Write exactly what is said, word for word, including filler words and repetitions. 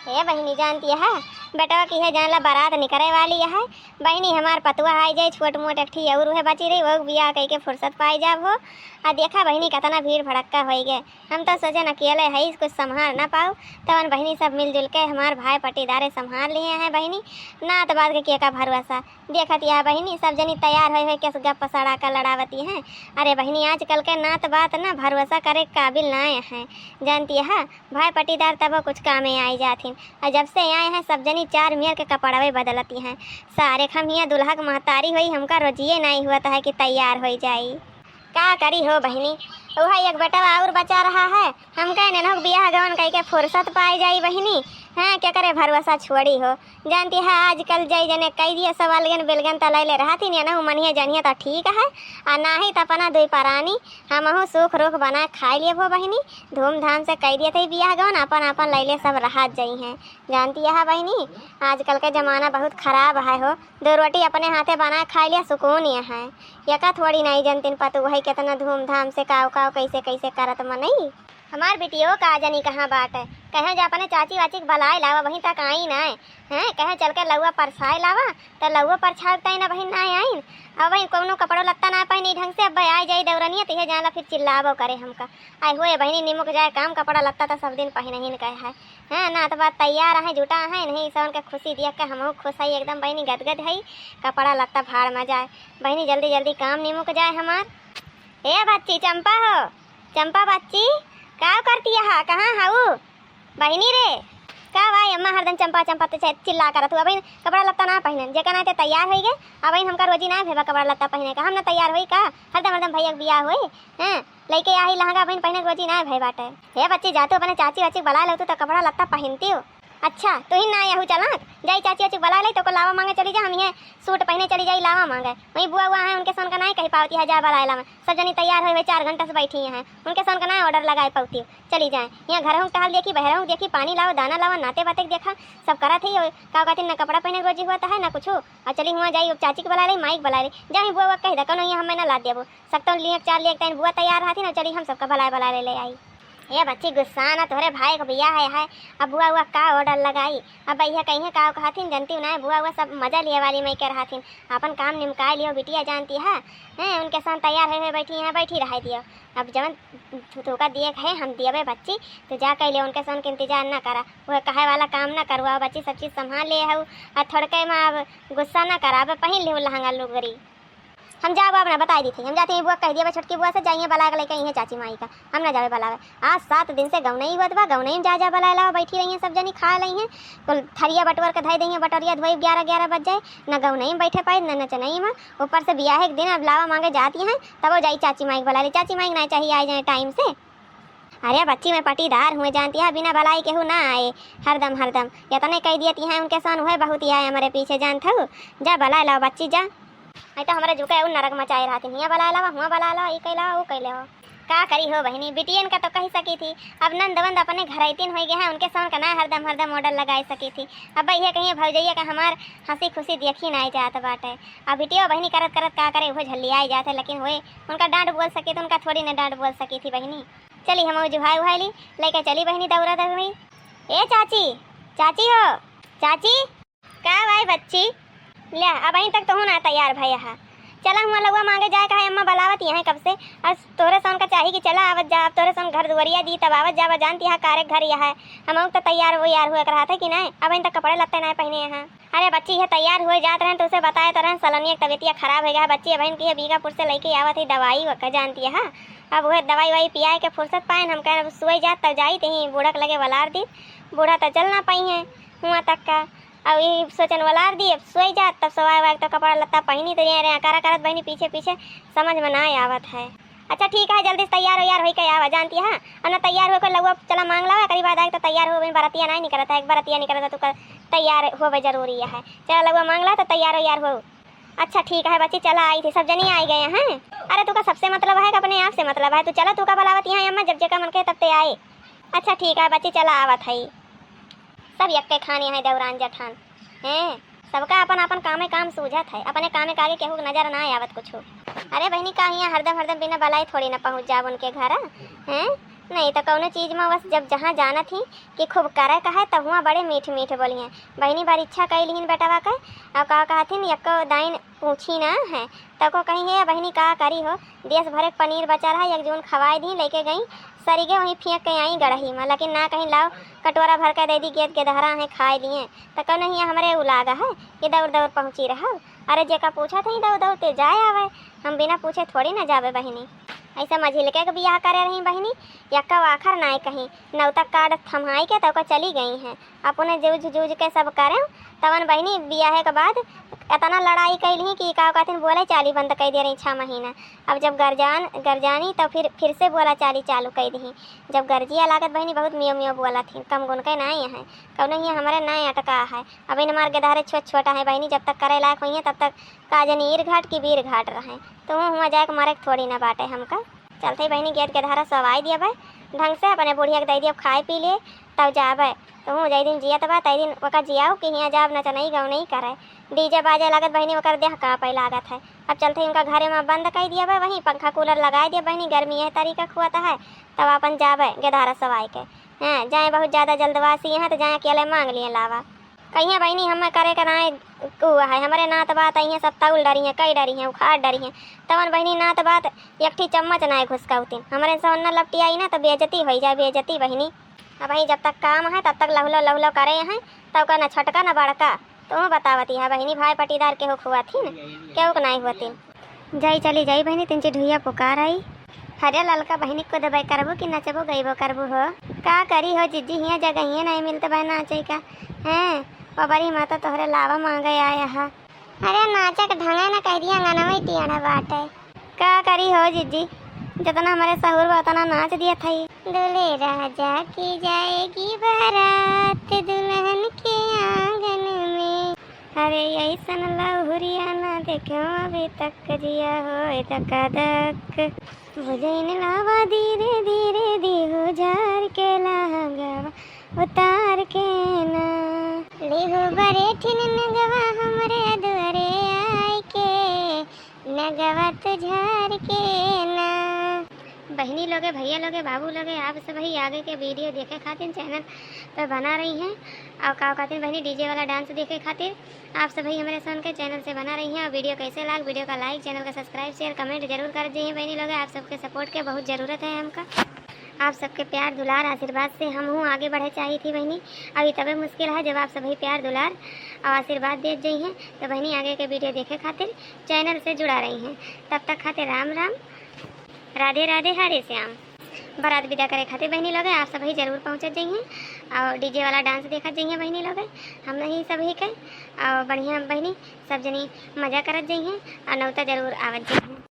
ए बहिनी, जानती है, बेटवा की है जान ला बारात निकरे वाली है। बहिनी, हमार पतुआ आई जाए, छोट मोट एक ठी और है बची रही, वो बियाह कई के फुर्सत पाई जाब हो। आ देखा बहिनी, कितना भीड़ भड़क्का होई गए। हम तो सोचन अकेले है, कुछ संभाल ना पाऊ, तवन बहिनी सब मिलजुल के हमार भाई पटीदारे संभाल लिए हैं बहिनी। नात बात के केका भरोसा। देखत या बहिनी, सब जनी तैयार होए होए के गप सड़ाका लड़ावती हैं। अरे बहिनी, आजकल के नात बात ना भरोसा करे काबिल ना है, जानती है। भाई पटीदार तबो कुछ कामे आई जाथिन। और जब से आए हैं, सब जनी चार मेर के कपड़वे बदलती हैं। सारे हम हियाँ दुल्हा के महतारी होई, हमका रोजिए नाई हुआ है कि तैयार होई जाई। का करी हो बहिनी, वह एक बेटवा और बचा रहा है। हमका इन्हें लोग बियाह गवन कई के फुर्सत पाए जाई बहिनी। हाँ, क्या करे भरोसा छोड़ी हो। जानती है, आजकल जाई जने कई दिया सब अलगन बिलगन त लैले रहती, या ना मनिया जनिया त ठीक है, आ नाही त अपना दुई परानी हमहू सुख रुख बना खाई लेबो बहिनी। धूमधाम से कई दिए थे बियाह गवन, अपन अपन लैले सब रहत जाई हैं। जानती है बहिनी, आजकल के जमाना बहुत खराब है हो। दो रोटी अपने हाथे बना खाई लिया, सुकून ये है। यका थोड़ी नहीं जनतिन पतु वही कितना धूमधाम से काव काव कैसे कैसे करत मनई। हमार बिटियो का जनी कहाँ बाटे, कहे जा अपने चाची वाची के बलाए लावा, वहीं तक आई ना है। कहे चल के लउआ परछाए लावा, त लउआ परछाए के ताई ना बहिन ना आइन। अब वही कौनो कपड़ो लत्ता ना पहनी ढंग से, अब आए जाई दौरनिया त इहे जाला फिर चिल्लाबो करे हमका। आए होए बहिनी, निमुक जाए काम, कपड़ा लत्ता त सब दिन पहनहिन कहे है। हैं, ना त बात तैयार है, जुटा है, नहीं सन के खुशी दिया के हमहू खुश है एकदम बहिनी, गदगद है। कपड़ा लत्ता भाड़ में जाए बहिनी, जल्दी जल्दी काम निमुक जाए हमार। ए बच्ची चंपा हो, चंपा बच्ची, का करती है, कहाँ हऊ बहिनी रे? का भाई अम्मा हरदम चंपा चंपा ते चिल्ला करत हुआ बहिन, कपड़ा लत्ता ना पहनन, जेका ना ते तैयार होई गए। अब बहिन हमका रोजी ना भेबा कपड़ा लत्ता पहने का, हम ना तैयार होई का? हरदम हरदम भैया के बियाह होई, हैं? लइके आही लहंगा बहिन पहने के रोजी ना भई बाटे। हे बच्ची, जा तू अपने चाची वाची के बलाए लउतू त कपड़ा लत्ता पहनती हो। अच्छा, तू ही ना यहू चलाक, जाई चाची वाची के बलाए लई, तो को लावा मांगे चली जा, हम इहे सूट पहने चली जाई लावा मांगे। वहीं बुआ हुआ है, उनके सन का नाई कही पावती है, जा बलाए लावा। सब जनी तैयार होए हुए चार घंटा से बैठी हैं, उनके सन का नाई ऑर्डर लगाए पावती हो। चली जाए, यहाँ घर हूँ टहल देखी, बहर हूँ देखी, पानी लावा, दाना लावा, नाते बाते के देखा, सब करत ही हो। का कहती, ना कपड़ा पहने के रोजी हुआ तो है, ना कुछ। और चली हुआ जाई, चाची के बलाए लई, माई के बलाए लई, जा ही बुआ हुआ कह दे, कौनो यहाँ हमें ना ला देबो। सकतौन लिए चार लिए एक टाइम बुआ तैयार रहती ना, चली हम सबका भलाए भलाए ले, ले आई। ए बच्ची, गुस्सा ना, तोहरे भाई के बियाह है, है। अब बुआ हुआ का ऑर्डर लगाई? अब भैया कहीं का कहथिन, जनती ना, बुआ हुआ सब मजा लिए वाली मई के रहथिन, अपन काम निमकाए लियो बिटिया, जानती है। हैं, उनके साथ तैयार है, है बैठी हैं, बैठी रह दियो। अब जवन तू, तू का दिए है, हम दियबे बच्ची, तू जा कह लियो, उनके साथ के इंतजार ना करा, वो कहे वाला काम ना करवाओ बच्ची, सब चीज संभाल ले हऊ। और थोड़के में अब गुस्सा ना करा, अब पहन लियो लहंगा लुगरी। हम जाब अब ना, बताई दी थी, हम जाती हैं बुआ कह दिया बा छोटकी बुआ से, जाइए बलाए के लेके आई हैं चाची माई का, हम ना जावे बलावे। आज सात दिन से गौनई हुआ बा, गौनई में जा जा बलाए लावा, बैठी रही हैं सब जनी खा लई हैं, कुल थरिया बटवर के धई दई हैं, बटोरिया धोई ग्यारह ग्यारह बज जाए, न गौनई में बैठे पाई न नचनई में, ऊपर से बियाह एक दिन अब लावा मांगे जाती हैं, तब वो जाई चाची माई के बलाए ली, चाची माई के ना चाहिए आ जाए टाइम से। अरे बच्ची, मैं पटीदार हुए, जानती है, बिना बलाई केहू ना आए, हरदम हरदम यतने कह दियती हैं, उनके सन हुए बहुत ही आए हमारे पीछे, जानत हऊ। जा बलाए लाओ बच्ची, जा। नहीं तो हमारे झुके उ नरक मचाए रहती, हियाँ बलाए लावा, हुआँ बलाए लावा, ई कह लावा, वो कह लावा। का करी हो बहिनी, बिटियन का तो कही सकी थी, अब नंद वंद अपने घर आइतीन होई गए हैं, उनके सन का ना हरदम हरदम ऑर्डर लगाए सकी थी। अब ये कहिए भौजैया का हमार हंसी खुशी देखी ना जात बाटे। अब बिटिया बहिनी करत करत का करे, वो झल्ली आई जात है, लेकिन होए उनका डांट बोल सकी तो उनका थोड़ी ना डांट बोल सकी थी बहिनी। चली हम जुहाई उहाई ली, लेके चली बहिनी दौरा दौरी। ए चाची, चाची हो, चाची। का भाई बच्ची, ले अबहीं तक तोहू ना तैयार भय हा। चला हुआ लउआ मांगे जाए का है, अम्मा बलावत यहाँ कब से। और तोहरे सोन का चाही कि चला आवत जा, अब तोहरे सोन घर दुआरिया दी तब आवत जाबा, जानती हा कारे घर यह है। हम तो तैयार वो यार हुए रहा था कि नहीं, अबहीं तक कपड़े लत्ते नहीं पहने यहाँ। अरे बच्ची, ये तैयार हुए जात रहन तो उसे बताए तो रहन, सलोनिया के तबीयतिया खराब हो गया है बच्ची। अबहिन की है बीकापुर से लेके आवत ही दवाई वका, जानती है। अब वह दवाई वाई पियाए के फुर्सत पाए, हम कहन अब सोए जात तब जाई, तही बूढ़ा के लगे वलार दी, बूढ़ा तो चल ना पाई है हुआ तक का। अब ये सोचन वलार दी, अब सोए जात तब सोए वाए तो कपड़ा लत्ता पहनी तो ये रे अकारा करत बहनी पीछे पीछे, समझ में ना आवत है। अच्छा ठीक है, जल्दी से तैयार हो यार, होई के आवा, जानती है। और ना तैयार हो के लउआ चला मांग लावा, करीब आ जाए तो तैयार हो, अभी बरतिया नहीं निकलता है, एक बरतिया निकलता तो कर तैयार होवे जरूरी है। चला लउआ मांग ला तो तैयार हो यार हो। अच्छा ठीक है बच्ची, चला आई थी, सब जनी आई गए हैं। अरे तू का सबसे मतलब है कि अपने आप से मतलब है, तू चला, तू का बलावत यहाँ अम्मा, जब जेका मन के तब ते आए। अच्छा ठीक है बच्ची, चला आवत है। सब यक्के खान यहाँ दौरान जठान हैं, सबका अपन अपन कामे काम सूझत है, अपने कामे कागे केहू के नजर ना आवत कुछ। अरे बहनी, का हियाँ हरदम हरदम बिना बलाई थोड़ी ना पहुँच जाब उनके घर, हैं? नहीं तो कौनो चीज में बस जब जहाँ जानत ही कि खूब करे का है, तब हुआं बड़े मीठ मीठ बोली हैं। बहिनी बार इच्छा कई लिहिन बेटवा के, और का कहथिन, "यक्को दाइन पूछी ना है।" तब को कहीं, "हे बहिनी, का करी हो, देश भरे के पनीर बचल है, एक जून खवाए दी, लेके गई सरिगे, वहीं फेंक के आई गड़ही में, लेकिन ना कहीं लाओ कटोरा भर के दे दी, गेद गेदहरा है खाए लिए।" तो कौनो हियाँ हमरे उलागा है कि दौड़ दौड़ पहुँची रहब? अरे जेका पूछत ही दौड़ दौड़ ते जाए आवे, हम बिना पूछे थोड़ी ना जाबे बहिनी। ऐसे मझिलके के बियाह करे रही बहिनी, यक्का आखर नाय कहीं, नौता कार्ड थम्हाई के तौका चली गई हैं। अपने जूझ जूझ के सब करें, तवन बहिनी बियाहे के बाद इतना लड़ाई कैली कि का कहथिन, बोले चाली बंद कर दे रही छः महीना। अब जब गर्जान गर्जानी तो फिर फिर से बोला चाली चालू कर दी। जब गर्जिया लागत बहिनी बहुत मियो मियो बोला थी, कम गुन के नाय है, कौनो हियाँ हमरे नाय अटका है। अब इन मार गेदहरे छोट छोटा है बहिनी, जब तक करे लायक होइहें तब तक का जनी ईर घाट की बीर घाट रहे, तो हुआं जाए के मारे के थोड़ी ना बाटे हमका। चलते ही बहिनी गेद गेदहरा सवाई दियबे ढंग से, अपने बुढ़िया के दे दियब खाए पी ले, तब जाबे। तो हूँ जय दिन जियत बा तय दिन ओका जियाओ कि हियाँ जाब नचनई गवनई करे। डीजे बाजे लागत बहिनी ओकर देह कांपे लागत है। अब चलते ही उनका घरे में बंद कर दियबे, वहीं पंखा कूलर लगाए दियब बहिनी, गर्मी यह तरीका खुआता है, तब अपन जाबे गेदहरा सवाई के। हैं, जाए बहुत ज्यादा जल्दबाजी है तो जाए अकेले मांग लिए लावा। कहिए बहिनी, हमें करे के नाय उ है, हमरे नात बात अइहें सब तौल डरी हैं, कई डरी हैं, उखाड़ डरी हैं। तवन बहिनी नात बात एक ठी चम्मच नाय घुसकौतिन। हमरे सोना लपटी आई ना तो बेइज्जती होई जाए, बेइज्जती बहिनी। अब ही जब तक काम है तब तक लहुलो लहुलो करे हैं, तब का न छोटका न बड़का। तो बतावती है बहिनी, भाई पटीदार केहू खुआथिन, केहू के नाय हुआतिन। जाई चली जाई बहिनी, तिनची ढुइया पुकार आई। अरे ललका बहिनी, कूदबे करबू कि नचबू गइबो करबू हो? का करी हो जिज्जी, हियाँ जगहिए नहीं मिलत बा नाचे का। हैं, पबरी माता तोहरे लावा मांगे आया हा। अरे नाचे के ढंगे न कह दिया, अंगनवा ही टेढ़ बाटे। का करी हो जिज्जी, जितना हमरे सहूर बा उतना नाच दिया था। दूल्हे राजा की जाएगी बारात दुल्हन के आंगन में। अरे ऐसन लहुरिया ना देखो अभी तक, जिया होए धका धक। भुजैन लावा धीरे धीरे, दिहु झार के लहंगवा उतार के ना। लिहु बरेठिन नगवा हमरे दुआरे आए के, नगवा तू झार के ना। बहिनी लोगे, भैया लोगे, बाबू लोगे, आप सब ही आगे के वीडियो देखे खातिर चैनल पे बना रही हैं। और का कहते हैं बहिनी, डीजे वाला डांस देखे खातिर आप सब ही हमारे सन के चैनल से बना रही हैं। और वीडियो कैसे लाग, वीडियो का लाइक, चैनल का सब्सक्राइब, शेयर, कमेंट जरूर कर जाइए बहिनी लोगे। आप सबके सपोर्ट के बहुत ज़रूरत है हमका। आप सबके प्यार, दुलार, आशीर्वाद से हम हूँ आगे बढ़े चाही थी बहिनी। अभी तबे मुश्किल है जब आप सभी प्यार, दुलार और आशीर्वाद देत जाइए। तो बहिनी आगे के वीडियो देखे खातिर चैनल से जुड़ा रही हैं। तब तक खातिर राम राम, राधे राधे, हरे श्याम। बारात विदा करे खातिर बहिनी लोगे आप सभी जरूर पहुँचत जाइए और डीजे वाला डांस देखत जाइए बहिनी लोगे, हम नहीं सभी के। और बढ़िया बहिनी सब जनी मजा करत जाइए और नौता जरूर आवत जाइए।